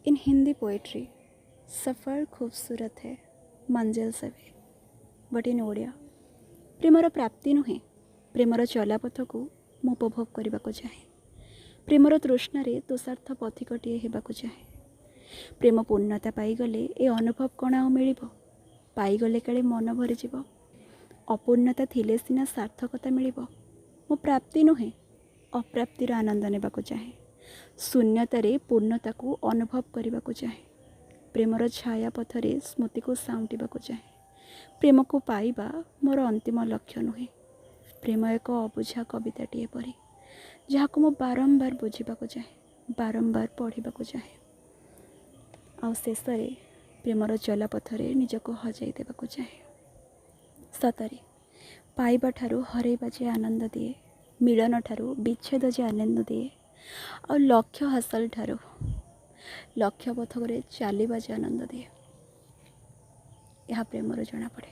In Hindi poetry, सफ़र खूबसूरत है मंजिल से भी, but in Odia, ପ୍ରେମର ପ୍ରାପ୍ତି ନୁହେଁ, ପ୍ରେମର ଚଲାପଥକୁ ମୁଁ ଉପଭୋଗ କରିବାକୁ ଚାହେଁ। ପ୍ରେମର ତୃଷ୍ଣାରେ ତୋଷାର୍ତ୍ତ ପଥିକଟିଏ ହେବାକୁ ଚାହେଁ। ପ୍ରେମ ପୂର୍ଣ୍ଣତା ପାଇଗଲେ ଏ ଅନୁଭବ କ'ଣ ଆଉ ମିଳିବ? ପାଇଗଲେ କାଳେ ମନ ଭରିଯିବ। ଅପୂର୍ଣ୍ଣତା ଥିଲେ ସିନା ସାର୍ଥକତା ମିଳିବ। ମୁଁ ପ୍ରାପ୍ତି ନୁହେଁ, ଅପ୍ରାପ୍ତିର ଆନନ୍ଦ ନେବାକୁ ଚାହେଁ। ଶୂନ୍ୟତାରେ ପୂର୍ଣ୍ଣତାକୁ ଅନୁଭବ କରିବାକୁ ଚାହେଁ। ପ୍ରେମର ଛାୟା ପଥରେ ସ୍ମୃତିକୁ ସାଉଁଟିବାକୁ ଚାହେଁ। ପ୍ରେମକୁ ପାଇବା ମୋର ଅନ୍ତିମ ଲକ୍ଷ୍ୟ ନୁହେଁ। ପ୍ରେମ ଏକ ଅବୁଝା କବିତାଟିଏ ପରି, ଯାହାକୁ ମୁଁ ବାରମ୍ବାର ବୁଝିବାକୁ ଚାହେଁ, ବାରମ୍ବାର ପଢ଼ିବାକୁ ଚାହେଁ, ଆଉ ଶେଷରେ ପ୍ରେମର ଚଲାପଥରେ ନିଜକୁ ହଜାଇ ଦେବାକୁ ଚାହେଁ। ସତରେ ପାଇବା ଠାରୁ ହରେଇବା ଯେ ଆନନ୍ଦ ଦିଏ, ମିଳନ ଠାରୁ ବିଚ୍ଛେଦ ଯେ ଆନନ୍ଦ ଦିଏ, ଆଉ ଲକ୍ଷ୍ୟ ହାସଲ ଠାରୁ ଲକ୍ଷ୍ୟ ପଥରେ ଚାଲିବା ଯେ ଆନନ୍ଦ ଦିଏ, ଏହା ପ୍ରେମରୁ ଜଣାପଡ଼େ।